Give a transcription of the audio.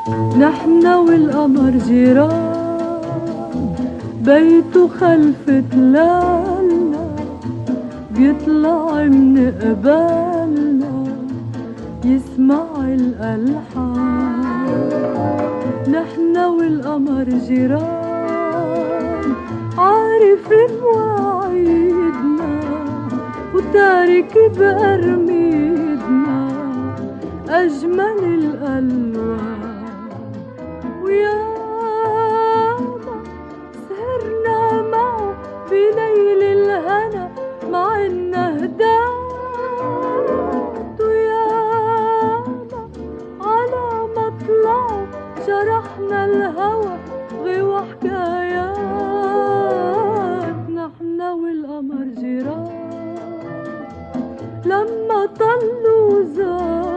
نحن والقمر جيران، بيته خلف تلالنا، بيطلع من قبالنا يسمع الألحان. نحن والقمر جيران، عارف مواعيدنا وتارك بأرميدنا أجمل الألوان. وياما سهرنا معه بليل الهنا مع النهدات، وياما على مطلعه شرحنا الهوى غوى حكايات. نحن والقمر جيران، لما طلوا زارنا